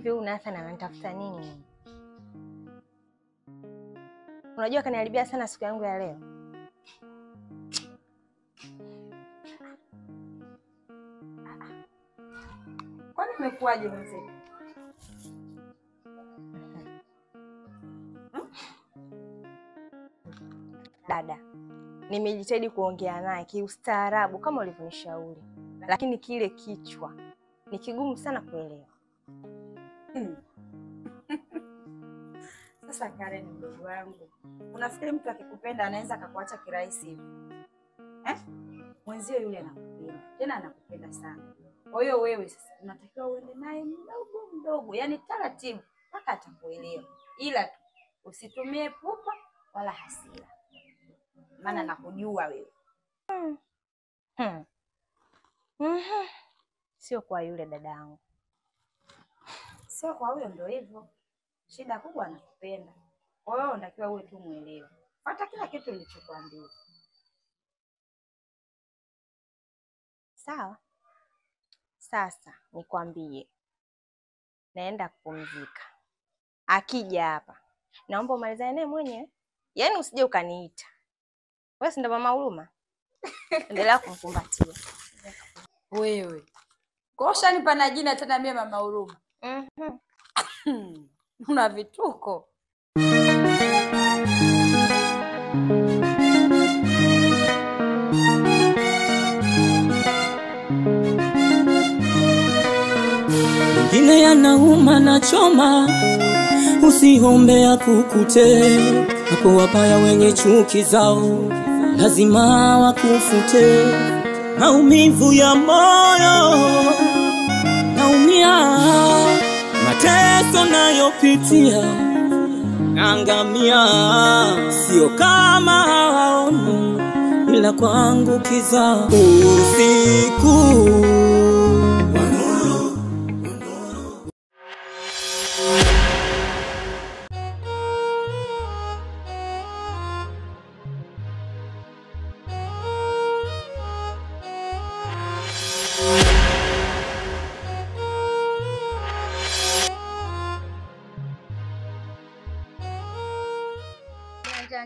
Hivi huyu Nathan ananitafuta nini? Unajua kaniharibia sana siku yangu ya leo. Kwani umekuaje mzee? Dada, nimejitahidi kuongea naye kiustaarabu kama ulivyonishauri, lakini kile kichwa ni kigumu sana kuelewa. Sasa Karen, mdogo wangu, unafikiri mtu akikupenda anaweza akakuacha kirahisi hivi? Eh? Mwenzio yule anakupenda, tena anakupenda sana. Kwa hiyo wewe sasa unatakiwa uende naye mdogo mdogo, yani taratibu mpaka atakuelewa. Ila tu usitumie pupa wala hasira, maana nakujua wewe. Sio kwa yule dadangu. Sio kwa huyo, ndio hivyo. Shida kubwa anakupenda. Kwa hiyo unatakiwa uwe tu muelewa. Hata kila kitu nilichokuambia. Sawa. Sasa nikwambie, naenda kupumzika. Akija hapa naomba umalizane naye mwenyewe. Yaani usije ukaniita. Wewe si ndo mama huruma? Endelea kumkumbatia. Wewe. Kwa ushanipa na jina tena mimi mama huruma. Una vituko. Mengine yanauma na choma, usiombe yakukute. Hapo wabaya wenye chuki zao lazima wakufute. Maumivu ya moyo naumia, mateso nayopitia angamia. Sio kama hawaoni, ila kwangu kiza usiku.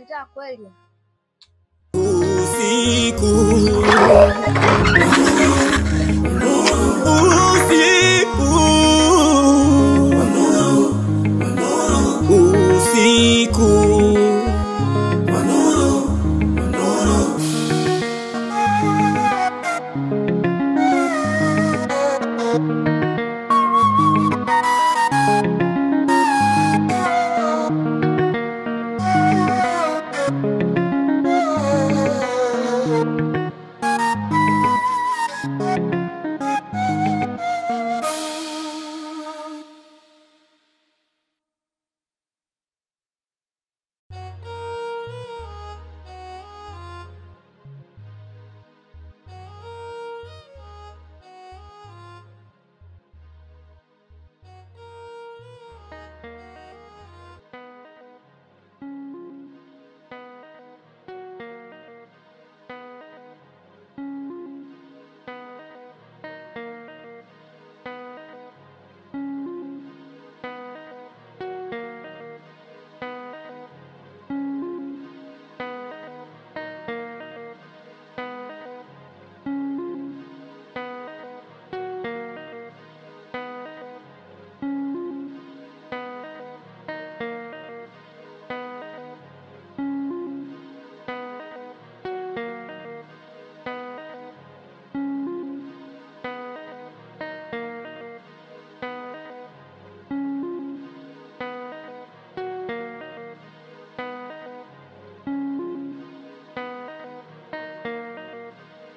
Njaa kweli. Usiku, usiku, usiku.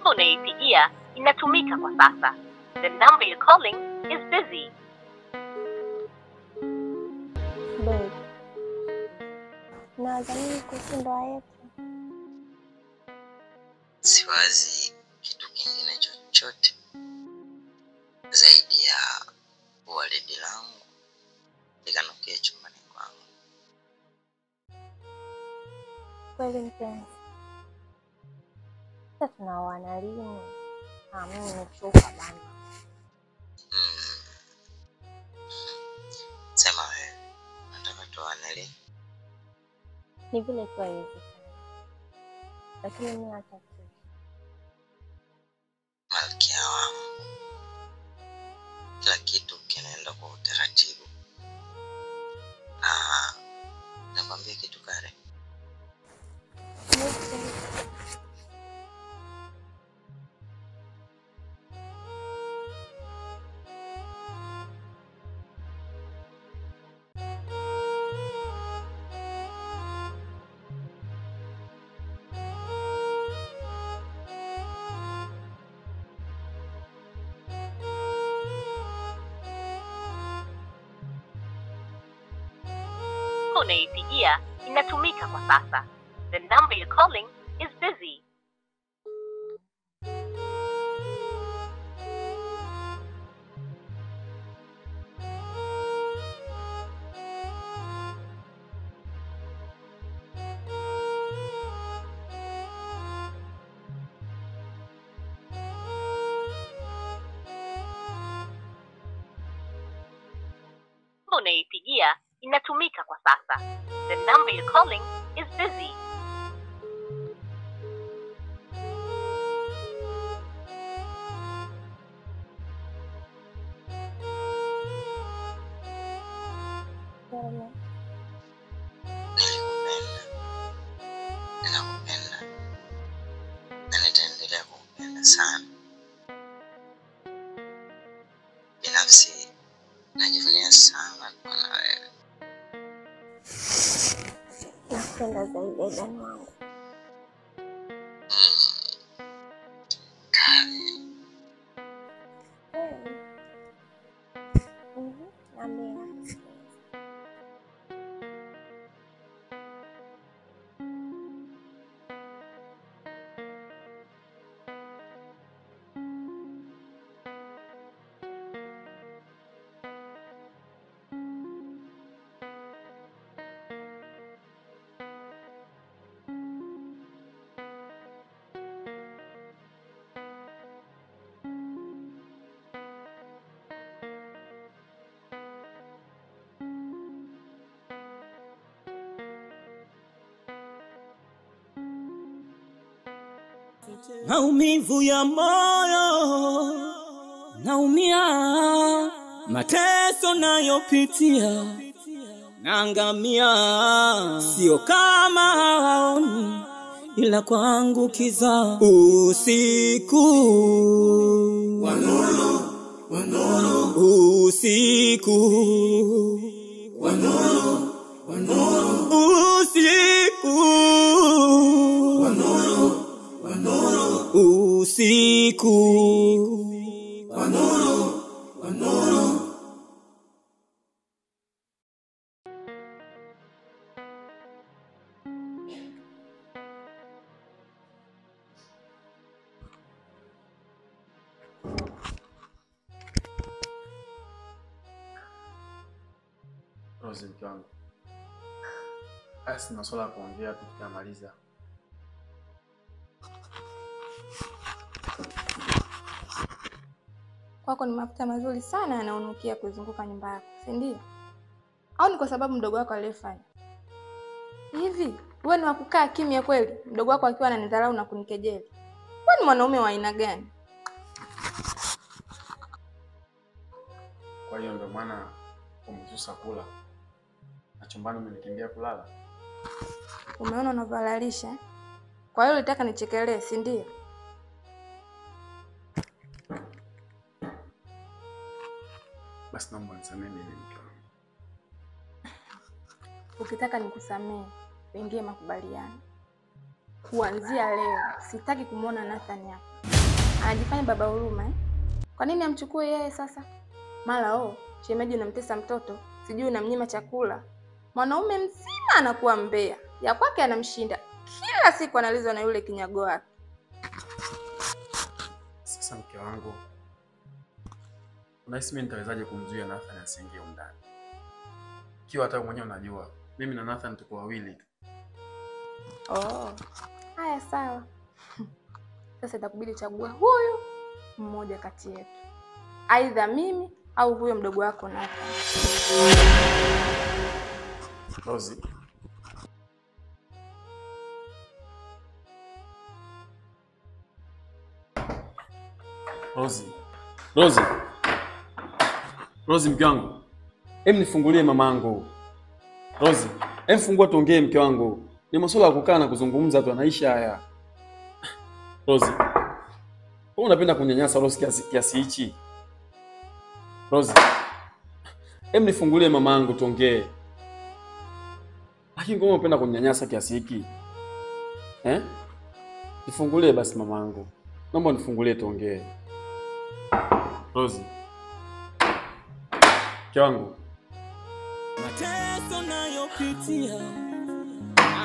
Unaipigia inatumika kwa sasa. The number you're calling is busy. Babe, nawaza nini kuhusu ndoa yetu? Siwazi kitu kingine chochote zaidi ya waridi langu likanukie chumbani kwangu. Kweli mpenzi, sasa tunaoana lini? Mimi nimechoka bana. Sema wewe, nataka tuoane lini? Ni vile tu haiwezekani, lakini mimi hata tu. Malkia wangu, kila kitu kinaenda kwa utaratibu. Nakwambia kitu Kare. Unaipigia inatumika kwa sasa. The number you're calling is busy. Unaipigia inatumika kwa sasa. The number you're calling is busy. Nilikupenda, ninakupenda na nitaendelea kukupenda sana. Binafsi najivunia sana kuwa na wewe. Nakupenda zaidi Aidan wangu. Kare, Niambie, nakusikiliza. Maumivu ya moyo naumia, mateso nayopitia naangamia. Sio kama hawaoni, ila kwangu kiza usiku wanuru, usiku wanuru, usiku wanuru, usiku wanuru, wanuru. Rose, mke wangu, haya si maswala ya kuongea tu tukamaliza. Kwako ni mafuta mazuri sana yanayonukia kuzunguka nyumba yako, si ndio? Au ni kwa sababu mdogo wako aliyefanya hivi? Wewe ni wa kukaa kimya kweli, mdogo wako akiwa ananidharau na kunikejeli? Wewe ni mwanaume wa aina gani? Kwa hiyo ndio maana umesusa kula na chumbani umenikimbia kulala. Umeona unavyohalalisha? Kwa hiyo ulitaka nichekelee, si ndio? Basi naomba nisamehe mimi mke wangu. Ukitaka nikusamehe, tuingie makubaliano. Kuanzia leo sitaki kumuona Nathan hapa. Anajifanya baba huruma eh? Kwa nini amchukue yeye sasa? Mara oh, shemeji unamtesa mtoto, sijui unamnyima chakula. Mwanaume mzima anakuwa mbea. Ya kwake anamshinda. Kila siku analizwa na yule kinyago wake. Sasa mke wangu, unahisi mimi nitawezaje kumzuia Nathan asiingie humu ndani? Ikiwa hata wewe mwenyewe unajua mimi na Nathan tuko wawili tu. Oh. Haya sawa. Sasa itakubidi uchague huyu mmoja kati yetu. Aidha mimi au huyo mdogo wako Nathan. Rozi. Rozi. Rozi. Rozi mke wangu. Hem, nifungulie mamangu. Rozi, hem fungua tuongee mke wangu. Ni masuala ya kukaa na kuzungumza tu, anaisha haya. Rozi. Wewe unapenda kunyanyasa Rozi kiasi hichi? Rozi. Hem nifungulie mamangu tuongee. Lakini kama unapenda kunyanyasa kiasi hiki? Eh? Nifungulie basi mamangu. Naomba nifungulie tuongee. Rozi. Mke wangu. Mateso nayopitia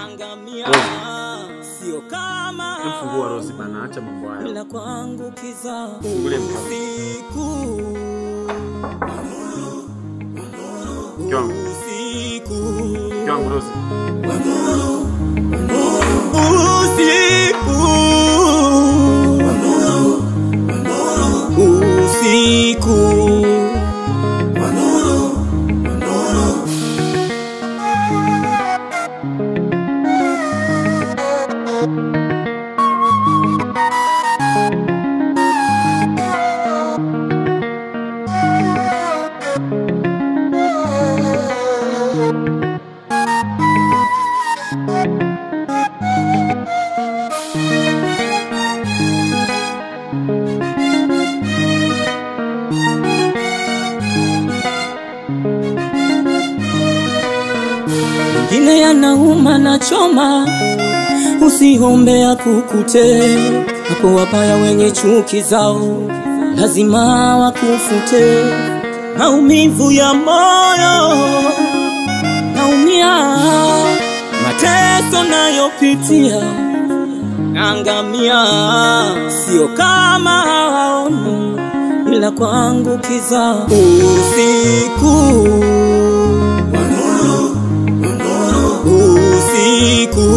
angamia, sio kama Mfungua Rozi bana, acha mambo hayo. Ila kwangu kiza Fungulie mke wangu. usiku. Mke wangu. Usiku. Mke wangu Rozi. Usiku. Usiku. Mengine yanauma na choma, usiombe akukute. Hapo wabaya wenye chuki zao lazima wakufute. Maumivu ya moyo naumia, mateso nayopitia angamia. Sio kama hawaoni, ila kwangu kiza usiku. Usiku.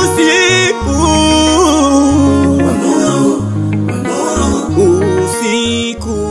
Usiku. Usiku.